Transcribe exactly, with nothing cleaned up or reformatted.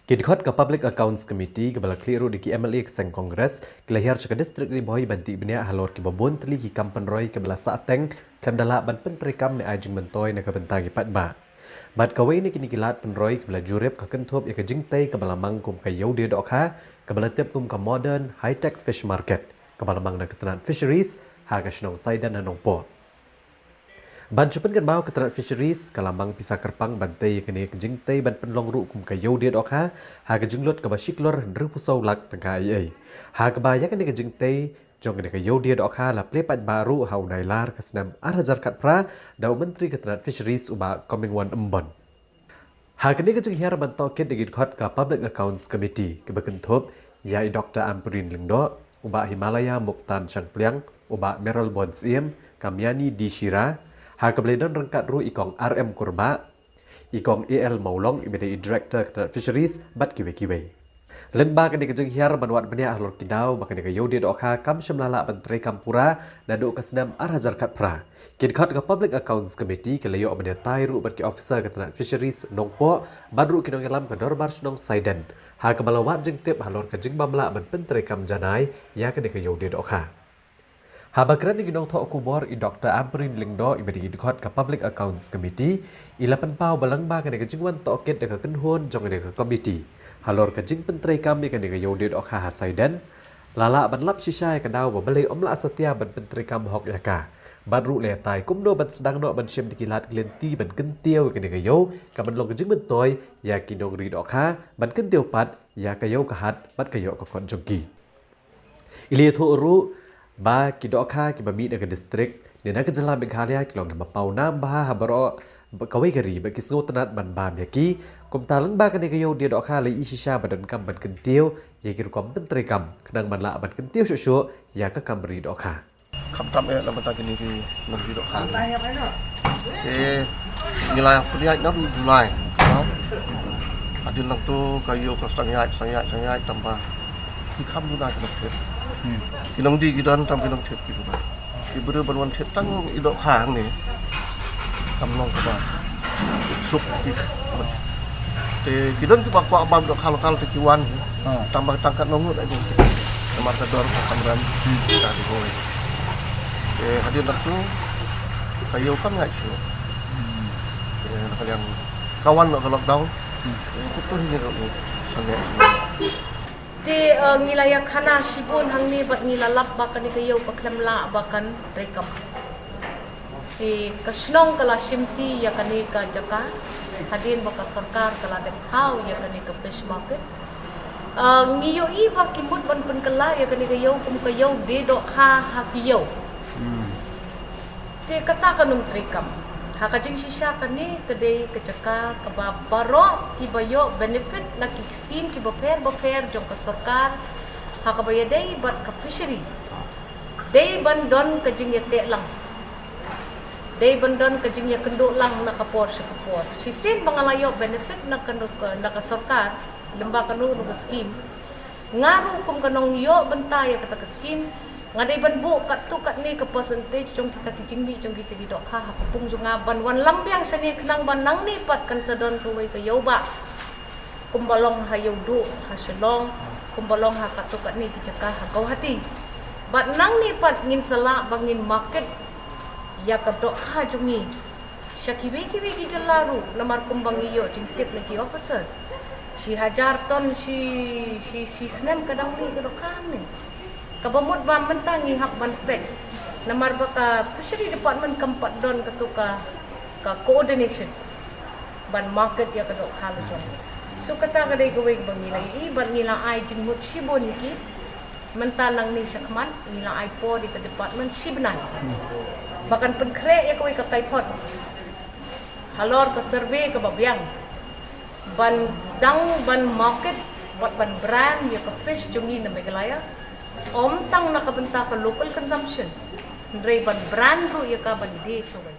Ki dkhot ka Public Accounts Committee kaba la khlieh ruh da ki M L A ka seng Congress ki la hiar sha ka district Ri Bhoi ban tih bniah halor kiba bun tylli ki kam pynroi kiba la sah teng khlem da lah ban pyntreikam ne ai jingmyntoi na ka bynta ki paidbah. Bad kawei na kine ki lad pynroi kaba la jurip ka kynthup ïa ka jingtei kaba la mang kum ka Ïewdiadohkha kaba la tip kum ka Modern High Tech Fish Market kaba la mang na ka tnat Fisheries ha ka shnong Saiden ha Nongpoh. Ban shu pynkynmaw, ka tnat Fisheries ka la mang pisa kyrpang ban tei ïa kane ka jingtei ban pynlong ruh kum ka Ïewdiadohkha ha ka jinglut kaba shi klur hynriewphew saw lak tyngka eiei. Ha kaba ïa kane ka jingtei jong kane ka Ïewdiadohkha la plie paidbah ruh ha u Nailar ka snem ar hajar khatphra da u Myntri ka tnat Fisheries u Bah Comingone Ymbon. Ha kane ka jinghiar ban tohkit da ki dkhot ka Public Accounts Committee kaba kynthup ïa i Doktor Ampareen Lyngdoh, u Bah Himalaya Mokhtar Shangpliang, u Bah Mayralborn Syiem, ka Miani D Shira, ha kaba la don ryngkat ruh i Kong R M Kurbah, i Kong A L Mawlong iba dei i Director ka tnat Fisheries bad kiwei kiwei. Lyngba kane ka jinghiar ban wad bniah halor ki daw ba kane ka Ïewdiadohkha kam shym la lah ban treikam pura naduh ka snem ar hajar khatphra, ki dkhot ka Public Accounts Committee ki la ïoh ban ïatai ruh bad ki officer ka tnat Fisheries Nongpoh bad ruh ki nongïalam ka Dorbar Shnong Saiden ha kaba la wad jingtip halor ka jingbym lah ban pyntreikam janai ïa kane ka Ïewdiadohkha. Haba kren ïa ki nongthoh khubor, i Doktor Ampareen Lyngdoh iba dei i dkhot ka Public Accounts Committee i la pynpaw ba lyngba kane ka jingwan tohkit da ka kynhun jong kane ka committee halor ka jingpyntreikam ïa kane ka Ïewdiadohkha ha Saiden, la lah ban lap shisha ïa ka daw ba balei ym lah satia ban pyntreikam hok ïa ka. Bad ruh la ïatai kumno ban sdang noh ban shim da ki lad ki lynti ban kyntiew ïa kane ka ïew, kaban long ka jingmyntoi ïa ki nongri dohkha ban kyntiew pat ïa ka ïew ka hat bad ka ïoh ka kot jong ki. I la ïathuh ruh ba ki dohkha kiba mih na ka district ne na ka jylla Meghalaya ki long kiba pawnam bha ha baroh kawei ka ri bad ki sngewtynnat ban bam ïa ki. Kumta lyngba kane ka Ïewdiadohkha la ïohi shisha ba donkam ban kyntiew ïa ki rukom pyntreikam khnang ban lah ban kyntiew shuh shuh ïa ka kam ri dohkha. Khamtam eh na bynta kine ki nongri dohkha. Te ngi la pynïaid na ruh July. Hadien lang tu ka ïew ka stang ïaid, stang ïaid, stang ïaid tang ba ki kham duna ki nongthied. Ki nongdie ki don tang ki nongthied ki duna. Ki briew ban wan thied tang i dohkha hangne kam long kaba suk ki. Te ki don kiba kwah bam dohkha lokal te ki wan. Tang ba tang kat nongut aja. Namar ka dor ka kam rem ka di hoi. Te hadien lang tu ka ïew kam ïaid shuh. Te na ka liang ka wan noh ka lockdown. Kut tu hi ngi dok ni sangeh. Te, eh, ngi la ïakhana shibun hangne bad ngi la lap ba kane ka ïew ka khlem lah ba kan treikam. Te ka shnong ka la shimti ïa kane ka jaka hadien ba ka sorkar ka la dep thaw ïa kane ka fish market. Eh, ngi ïohi ba ki mut ban pynkylla ïa kane ka ïew kum ka ïew die dohkha ha ki ïew. Te kata ka nongtreikam. Ha ka jingshisha kane ka dei ka jaka kaba baroh kiba ïoh benefit na ki skim kiba pher bapher jong ka sorkar ha kaba ïadei bad ka fishery. Dei ban don ka jingïateh lang. Dei ban don ka jingïakynduh lang na ka por sha ka por. Shisien ba nga la ïoh benefit na ka, na ka sorkar lyngba kano kano ka skim. Nga ruh kum ka nongïoh bynta ïa kata ka skim, nga dei ban buh katto katne ka percentage jong kita ki jingmih jong kita ki dohkha ha ka pung jong nga ban wanlam biang shane khnang ba nangne pat kan sa don kawei ka ïewbah. Kumba long ha Ïewduh ha Shillong, kumba long ha katto katne ki jaka ha Guwahati. Bad nangne pat ngin sa lah ba ngin market ïa ka dohkha jong ngi sha kiwei kiwei ki jylla ruh, namar kumba ngi ïoh jingtip na ki officers. Shi hajar ton shi, shi, shi snem ka dang mih ka dohkha hangne. Kaba mut ba mynta ngi hap ban peit. Namar ba ka fishery department kam pat don kato ka, ka coordination ban market ïa ka dohkha la jong. So kata ka dei kawei ba ngi la ïohi, bad ngi la ai jingmut shibun ïa ki. Mynta nangne shakhmat ngi la ai por ïa ka department shi bnai ba kan pynkhreh ïa kawei ka kaiphod halor ka survey kaba biang ban sdang ban market bad ban brand ïa ka fish jong ngi na Meghalaya. Ym tang na ka bynta ka local consumption, hynrei ban brand ruh ïa ka ban die shawei.